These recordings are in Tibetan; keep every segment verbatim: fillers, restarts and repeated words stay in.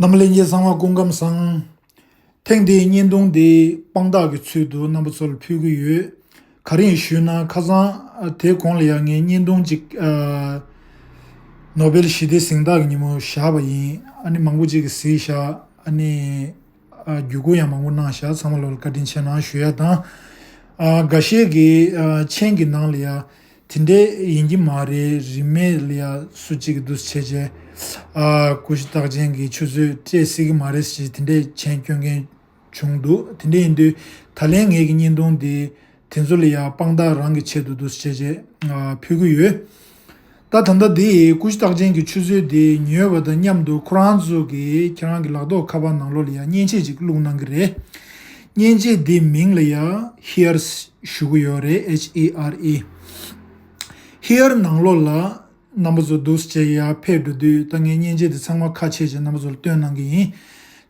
རྣམ་པ་ལྷན་རྒྱས་ཚང་མ་སྐུ་ཁམས་བཟང་། ཐེངས་འདིའི་བརྙན་ཐུང་འདི་དཔང་རྟགས་ཀྱི་ཚུལ་དུ་རྣམ་པ་ཚོ་ལ་ཕུལ་གྱི་ཡོད། ག་རེ་ཡིན་ཞུས་ན། ཁ་སང་དེ་གོང་ལ་ཡང་ངས་བརྙན་ཐུང་ཅིག་ཨ་ནོ་བེལ་ཞི་བདེའི་གཟེངས་རྟགས་ཀྱི་ཉིན་མོ་བཞག་པ་ཡིན། ཨ་ནི་མང་པོ་ཅིག་གིས་གཟིགས་ཤག་ཨ་ནི་ཨ་བརྒྱུད་སྐུར་ཡང་མང་པོ་གནང་ཤག་ཚང་མ་ལོ་ལ་བཀའ་དྲིན་ཆེ་གནང་ཞུ་ཡ་དང་། ཨ་འགའ་ཤས་ཀྱིས་ཨ་མཆན་གྱི་ནང་ལ་ཡང་དེ་འདྲས་ཡིན་གྱི་མ་རེད། རིན་མེད་ལ་ཡ་སུ་གཅིག་གིས་འདུག་སེ་བྱས་བྱས། ཨ་ཀུ་ཤུ་རྟགས་ཅན་གྱི་ཆུ་ཚོད་སྤྲད་སྲིད་ཀྱི་མ་རེད་ཟེར་དེ་འདྲས་མཆན་སྐྱོན་མཁན་བྱུང་འདུག་དེ་འདྲས་ཡིན་དུས་ད་ལན་ངེད་ཀྱི་བརྙན་ཐུང་འདི་དེ་ཚོ་ལ་ཡ་དཔང་རྟགས་རང་གི་ཆེད་དུ་འདུག་སེ་བྱས་བྱས་ཨ་ཕུལ་གྱི་ཡོད། ད་ད་ལྟ་འདི་ཀུ་ཤུ་རྟགས་ཅན་གྱི་ཆུ་ཚོད་འདི་ཉོས་པ་དང་མཉམ་དུ་ཁོ་རང་ཚོ་གིས་ཁྱེད་རང་གི་ལག་ཐོགས་ཁ་པར་ནང་ལོགས་ལ་ཡ་མཉེན་ཆས་ཅིག་བླུགས་གནང་གི་རེད། མཉེན་ཆས་འདིའི་མིང་ལ་ཡ་ཧི་ཨར་ཞུ་གི་ཡོད་རེད། H E R E། ཧི་ཨར་ནང་ལོགས་ལ་རྣམ་པ་ཚོ་འདུག་སེ་བྱས་ཡར་ཕེབས་འགྲོ་དུས། ད་ངས་མཉེན་ཆས་དེ་ཚང་མ་ཁ་ཕྱེ་བྱས་རྣམ་པ་ཚོ་ལ་སྟོན་གནང་གི་ཡིན།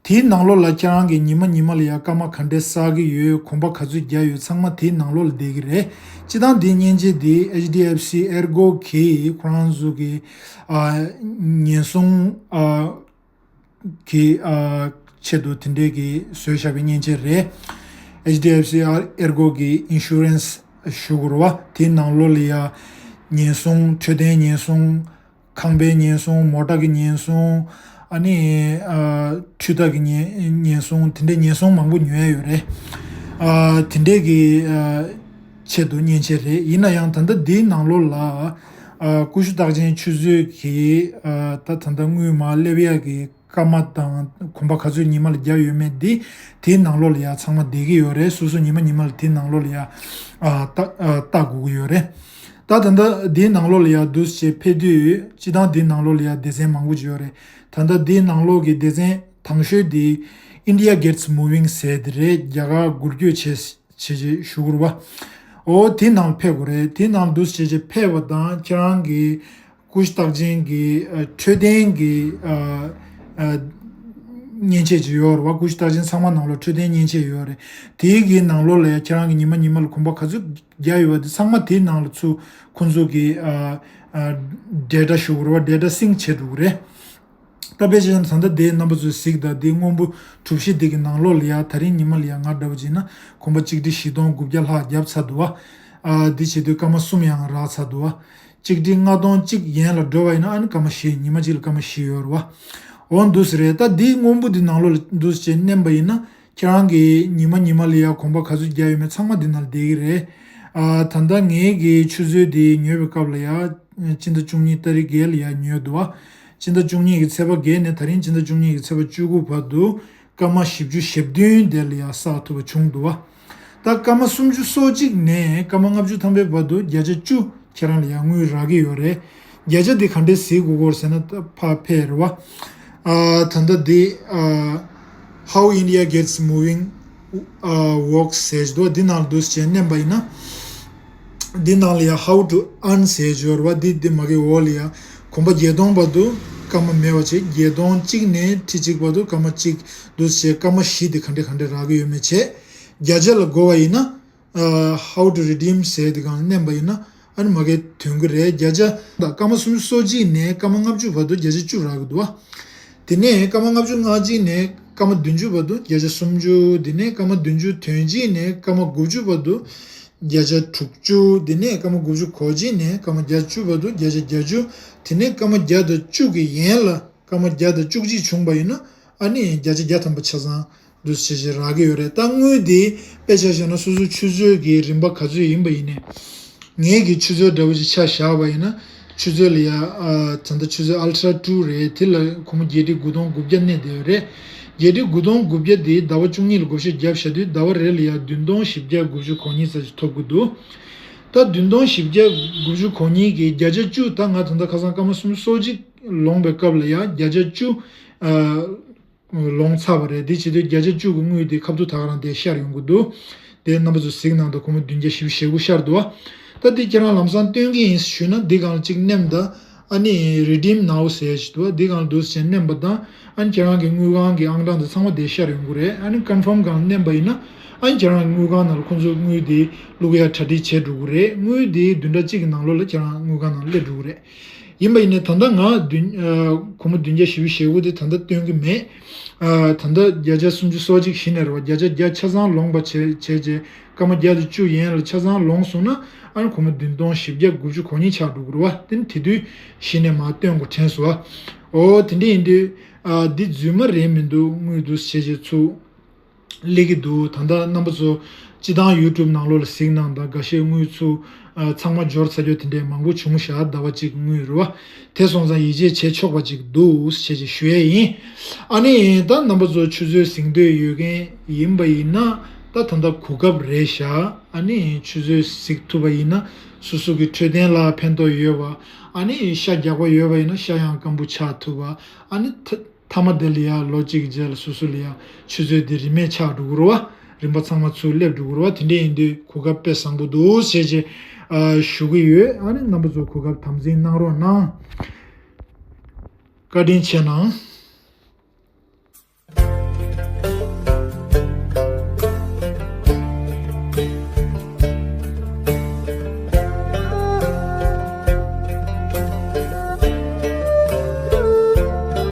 དེའི་ནང་ལོགས་ལ་ཁྱེད་རང་གིས་ཉི་མ་ཉི་མ་ལ་ཡ་སྐར་མ་ག་འདྲས་བསགས་ཀྱི་ཡོད། གོམ་པ་ག་ཚོད་བརྒྱབ་ཡོད། ཚང་མ་དེའི་ནང་ལོགས་ལ་བསྡད་ཀྱི་རེད། སྤྱིར་བཏང་འདིའི་མཉེན་ཆས་འདི་H D F C ERGO གིས་ཁོ་རང་ཚོ་གི་ཨ་ཉེན་སྲུང་ཨ་གི་ཨ་ཆེད་དུ་དེ་འདྲས་ཀྱི་བཟོས་བཞག་པའི་མཉེན་ཆས་རེད། H D F C ERGO གི་ཨིན་ཤུ་རན་སི་ཞུ་དགོས་རེད་བ། དེའི་ནང་ལོགས་ལ་ཡ་ཉེན་སྲུང་། འཕྲོད་བསྟེན་ཉེན་སྲུང་། ཁང་པའི་ཉེན་སྲུང་། མོ་ཊ་གི་ཉེན་སྲུང་། ཨ་ནི་ཨ་འཕྲུལ་རྟ་གི་ཉེན་ཉེན་སྲུང་། དེ་འདྲའི་ཉེན་སྲུང་མང་པོ་ཉོ་ཡ་ཡོད་རེད། ཨ་དེ་འདྲའི་གི་ཨ་ཆེད་དུ་མཉེན་ཆས་རེད། ཡིན་ན་ཡང་ད་ལྟ་འདིའི་ནང་ལོགས་ལ་ཨ་ཀུ་ཤུ་རྟགས་ཅན་ཆུ་ཚོད་ཀྱི་ཨ་ད་ད་ལྟ་དངུལ་མར་སླེབས་ཡ་གི་སྐར་མ་དང་གོམ་པ་ག་ཚོད་ཉི་མ་ལ་བརྒྱབ་ཡོད་མེད་འདི་དེའི་ནང་ལོགས་ལ་ཡ་ཚང་མ་བསྡད་ཀྱི་ཡོད་རེད། སོ་སོ་ཉི་མ་ཉི་མ་ལ་དེའི་ནང་ལོགས་ལ་ཡ་ཨ་ལྟ་ཨ་ལྟ་དགོས་ཀྱི་ཡོད་རེད། ད་ད་ལྟ་འདིའི་ནང་ལོགས་ལ་ཡ་འདུག་སེ་ཕེབས་དུས། སྤྱིར་བཏང་འདིའི་ནང་ལོགས་ལ་ཡ་སྡེ་ཚན་མང་པོ་ཅིག་ཡོད་རེད། ད་ལྟ་འདིའི་ནང་ལོགས་ཀྱི་སྡེ་ཚན་དང་ཤོས་འདི་India Gets Moving ཟེར་དེ་རེད། རྒྱ་གར་འགུལ་སྐྱོད་བྱེད་བྱེད་ཅེས་ཞུ་དགོས་རེད་བ། འོ་དེའི་ནང་ལ་ཕེབས་དགོས་རེད། དེའི་ནང་འདུག་སེ་བྱས་བྱས་ཕེབས་པ་དང་ཁྱེད་རང་གི་ཀུ་ཤུ་རྟགས་ཅན་གྱི་ཨ་འཕྲོད་བསྟེན་གྱི་ཨ་ཨ་མཉེན་ཆས་ཅིག་ཡོད་རེད་བ། ཀུ་ཤུ་རྟགས་ཅན་ཚང་མ་ནང་ལོགས་འཕྲོད་བསྟེན་མཉེན་ཆས་ཡོད་རེད། དེའི་གི་ནང་ལོགས་ལ་ཡ་ཁྱེད་རང་གི་ཉི་མ་ཉི་མ་ལ་གོམ་པ་ག་ཚོད་བརྒྱབ་ཡོད་པ་དེ་ཚང་མ་དེའི་ནང་ལ་ཚུར་ཁོང་ཚོ་གི་ཨ་ཨ་ཌེ་ཊ་ཞུ་དགོས་རེད་བ། ཌེ་ཊ་སིང་ཀི་བྱེད་འགྲོ་གི་རེད། ད་དཔེ་བྱས་ན་ད་ལྟ་དེ་རྣམ་པ་ཚོས་གཟིགས་དང་། དེ་སྔོན་པོ་གྲུ་བཞི་དེ་གི་ནང་ལོགས་ལ་ཡ་ད་རིང་ཉི་མ་ལ་ཡ་ང་འདྲ་བོ་བྱས་ན་གོམ་པ་གཅིག་ཁྲི་བཞི་སྟོང་དགུ་བརྒྱ་ལྷག་བརྒྱབ་ཚར་འདུག་བ། ཨ་འདི་བྱེད་དུས་སྐར་མ་གསུམ་ཡང་རག་ཚར་འདུག་བ། གཅིག་ཁྲི་ལྔ་སྟོང་གཅིག་ཡན་ལ་འགྲོ་བ་ཡིན་ན་ཨ་ནི་སྐར་མ་བཞི། ཉི་མ་གཅིག་ལ་སྐར་མ་བཞི་ཡོད་རེད་བ། འོ་འདུག་སེ་རེད། ད་འདི་སྔོན་པོ་འདི་ནང་ལོགས་ལ་འདུག་སེ་བྱས་མནན་པ་ཡིན་ན། ཁྱེད་རང་གིས་ཉི་མ་ཉི་མ་ལ་ཡ་གོམ་པ་ག་ཚོད་བརྒྱབ་ཡོད་མེད་ཚང་མ་འདི་ནང་ལ་བསྡད་ཀྱི་རེད། ཨ་ད་ལྟ་ངེད་ཀྱི་ཆུ་ཚོད་འདི་ཉོས་པའི་སྐབས་ལ་ཡ་སྤྱི་ཟླ་བཅུ་གཉིས་ཏ་རིག་བརྒྱད་ལ་ཡ་ཉོས་འདུག་བ། སྤྱི་ཟླ་བཅུ་གཉིས་ཀྱི་ཚེས་པ་བརྒྱད་ནས་ད་རིང་སྤྱི་ཟླ་བཅུ་གཉིས་ཀྱི་ཚེས་པ་བཅུ་དགུ་བར་དུ་སྐར་མ་བཞི་བཅུ་ཞེ་བདུན་དེ་ལ་ཡ་བསགས་ཐུབ་པ་བྱུང་འདུག་བ། ད་སྐར་མ་སུམ་ཅུ་སོ་གཅིག་ནས་སྐར་མ་ལྔ་བཅུ་ཐམ་པའི་བར་དུ་བརྒྱ་ཆ་བཅུ་ཁྱེད་རང་ལ་ཡ་དངུལ་རག་གི་ཡོད་རེད། བརྒྱ་ཆ་འདི་ག་འདྲས་གཟིགས་དགོས་ཀྱི་ཡོད་རེད་ཟེར་ན། ད་ཕར་ཕེབས་རེད་བ། ཨ་ད་ལྟ་འདི་ཨ་How India Gets Moving ཨ་Works ཟེར་གྱི་འདུག་བ། འདི་ནང་འདུག་སེ་བྱས་མནན་པ་ཡིན་ན། འདི་ནང་ལ་ཡ་How to Earn ཟེར་གྱི་ཡོད་རེད་བ། འདི་འདི་མ་གི་འོག་ལ་ཡ་གོམ་པ་བརྒྱད་སྟོང་བར་དུ་སྐར་མ་མེད་པ་བྱས། བརྒྱད་སྟོང་གཅིག་ནས་ཁྲི་གཅིག་བར་དུ་སྐར་མ་གཅིག་འདུག་སེ་བྱས་སྐར་མ་བཞི་དེ་ག་འདྲས་ག་འདྲས་རག་གི་ཡོད་མེད་བྱས། བརྒྱ་ཆ་ལ་བགོ་བ་ཡིན་ན། ཨ་How to Redeem ཟེར་དེ་སྒང་མནན་པ་ཡིན་ན་ཨ་ནི་མ་གི་ཐོན་གྱི་རེད། བརྒྱ་ཆ་ད་སྐར་མ་སུམ་ཅུ་སོ་གཅིག་ནས་སྐར་མ་ལྔ་བཅུ་བར་དུ་བརྒྱ་ཆ་བཅུ་རག་གི་འདུག་བ། དེ་ནས་སྐར་མ་ལྔ་བཅུ་ང་གཅིག་ནས་སྐར་མ་བདུན་ཅུ་བར་དུ་བརྒྱ་ཆ་སུམ་ཅུ། དེ་ནས་སྐར་མ་བདུན་ཅུ་དོན་གཅིག་ནས་སྐར་མ་དགུ་བཅུ་བར་དུ་བརྒྱ་ཆ་དྲུག་ཅུ། དེ་ནས་སྐར་མ་དགུ་བཅུ་གོ་གཅིག་ནས་སྐར་མ་བརྒྱད་ཅུ་བར་དུ་བརྒྱ་ཆ་བརྒྱད་ཅུ། དེ་ནས་སྐར་མ་བརྒྱ་དང་བཅུ་གི་ཡན་ལ་སྐར་མ་བརྒྱ་དང་བཅུ་གཅིག་བྱུང་པ་ཡིན་ན་ཨ་ནི་བརྒྱ་ཆ་བརྒྱ་ཐམ་པ་ཆ་ཚང་འདུག་སེ་བྱས་བྱས་རག་གི་ཡོད་རེད། ད་དངུལ་དེ་དཔེ་ཆ་བཞག་ན་སོ་སོའི་ཆུ་ཚོད་ཀྱི་རིན་པ་ག་ཚོད་ཡིན་པ་ཡིན་ནའི། ངེད་ཀྱི་ཆུ་ཚོད་འདྲ་བོ་ཞིག་ཆ་བཞག་པ་ཡིན་ན། ཆུ་ཚོད་ལ་ཡ་ཨ་ད་ལྟ་ཆུ་ཚོད་Ultra two རེད། དེ་ལ་སྒོར་མོ་བརྒྱད་ཁྲི་དགུ་སྟོང་དགུ་བརྒྱ་གནས་བསྡད་ཡོད་རེད། བརྒྱད་ཁྲི་དགུ་སྟོང་དགུ་བརྒྱ་དེ་ཟླ་བ་བཅུ་གཉིས་ལ་བགོ་བཤའ་བརྒྱབ་བཞག་དུས་ཟླ་བ་རེ་ལ་ཡ་བདུན་སྟོང་བཞི་བརྒྱ་དགུ་བཅུ་གོ་གཉིས་ཙམ་ཞིག་ཐོབ་ཀྱི་འདུག་ད་བདུན་སྟོང་བཞི་བརྒྱ་དགུ་བཅུ་གོ་གཉིས་ཀྱི་བརྒྱ་ཆ་བཅུ། ད་ང་ད་ལྟ་ཁ་སང་སྐར་མ་སུམ་ཅུ་སོ་གཅིག་ལོངས་པའི་སྐབས་ལ་ཡ་བརྒྱ་ཆ་བཅུ་ཨ་ལོངས་ཚར་བ་རེད། དེ་བྱེད་དུས་བརྒྱ་ཆ་བཅུ་གི་དངུལ་དེ་ཁ་ཐུག་ད་ག་རང་དེ་ཤར་ཡོང་གི་འདུག་དེ་རྣམ་པ་ཚོ་གཟིགས་གནང་དང་། སྒོར་མོ་བདུན་བརྒྱ་བཞི་བཅུ་ཞེ་དགུ་ཤར་འདུག་བ། ད་འདི་ཁྱེད་རང་ལམ་སང་སྟོན་གྱི་ཡིན་ཞུས་ན། འདི་སྒང་ལ་གཅིག་མནན་དང་། ཨ་ནི་Redeem Now ཟེར་ཞིག་འདུག་བ། འདི་སྒང་ལ་འདུག་སེ་མནན་པ་དང་། ཨ་ནི་ཁྱེད་རང་གི་དངུལ་ཁང་གི་ཨང་གྲངས་དེ་ཚང་མ་དེ་ཤར་ཡོང་གི་རེད། ཨ་ནི་Confirm སྒང་ལ་མནན་པ་ཡིན་ན། ཨ་ནི་ཁྱེད་རང་གི་དངུལ་ཁང་ནང་ལ་ཁོང་ཚོས་དངུལ་དེ་བླུག་ཡ་གྲ་སྒྲིག་བྱས་འགྲོ་གི་རེད། དངུལ་དེ་བདུན་ཕྲག་གཅིག་གི་ནང་ལོགས་ལ་ཁྱེད་རང་དངུལ་ཁང་ནང་སླེབས་འགྲོ་གི་རེད། ཡིན་པ་ཡིན་ནའི་ད་ལྟ་ང་བདུན་ཨ་སྒོར་མོ་བདུན་བརྒྱ་བཞི་བཅུ་ཞེ་དགུ་དེ་ད་ལྟ་སྟོན་གྱི་མེད། ཨ་ད་ལྟ་བརྒྱ་ཆ་སུམ་ཅུ་སོ་གཅིག་གཞི་ནས་རེད་བ། བརྒྱ་ཆ་བརྒྱ་ཆ་ཚང་ལོངས་པ་བྱས་བྱས་རྗེས་སྐར་མ་བརྒྱ་དང་བཅུ་ཡན་ལ་ཆ་ཚང་ལོངས་སོང་ན། ཨ་ནི་སྒོར་མོ་བདུན་སྟོང་བཞི་བརྒྱ་དགུ་བཅུ་གོ་གཉིས་ཆགས་འགྲོ་གི་རེད་བ། དེ་ནི་དེ་དུས་གཞི་ནས་མར་སྟོན་དགོས་དྲན་སོང་བ། ཨོ་དེ་འདྲ་ཡིན་དུས་ཨ་འདི་རྫུན་མ་རེད་མི་འདུག་དངུལ་འདུག་བྱས་རྗེས་ཚུར་སླེབས་ཀྱི་འདུག་ད་ལྟ་རྣམ་པ་ཚོ་སྤྱི་བཏང་ཡུ་ཊུབ་ནང་ལོགས་ལ་གཟིགས་གནང་དང་། འགའ་ཤས་དངུལ་ཚུར་ཨ་ཚང་མ་འབྱོར་ཚར་རྒྱུ་དེ་འདྲས་མང་པོ་བྱུང་ཤག་ཟླ་བ་གཅིག་དངུལ་རེད་བ། དེ་སོང་ཙང་ཡིད་ཆེས་བྱེད་ཆོག་པ་ཅིག་འདུག་ཟེར་ཞེས་ཞུ་ཡས་ཡིན། ཨ་ནི་ད་རྣམ་པ་ཚོ་ཆུ་ཚོད་ཟིན་འདོད་ཡོད་མཁན་ཡིན་པ་ཡིན་ན། ད་ད་ལྟ་གོ་སྐབས་རེད་ཤག་ཨ་ནི་ཆུ་ཚོད་གཟིགས་ཐུབ་པ་ཡིན་ན་སོ་སོ་གི་འཕྲོད་བསྟེན་ལ་ཕན་ཐོགས་ཡོད་པ། ཨ་ནི་ཤ་རྒྱགས་པ་ཡོད་པ་ཡིན་ན་ཤ་ཡང་སྐམ་པོ་ཆགས་ཐུབ་པ། ཨ་ནི་ཐ་མཐའ་མ་དེ་ལ་ཡང་ལོ་གཅིག་རྗེས་ལ་སོ་སོ་ལ་ཡང་ཆུ་ཚོད་འདི་རིན་མེད་ཆགས་འགྲོ་གི་རེད་བ། རིན་པ་ཚང་མ་ཚུར་སླེབས་འགྲོ་གི་རེད་བ། དེ་འདྲ་ཡིན་དུས་གོ་སྐབས་དཔེ་བཟང་པོ་འདུག་ཟེར་བྱས་ཨ་ཞུ་གི་ཡོད། ཨ་ནི་རྣམ་པ་ཚོ་གོ་སྐབས་དམ་འཛིན་གནང་རོགས་གནང་། བཀའ་དྲིན་ཆེ་གནང་།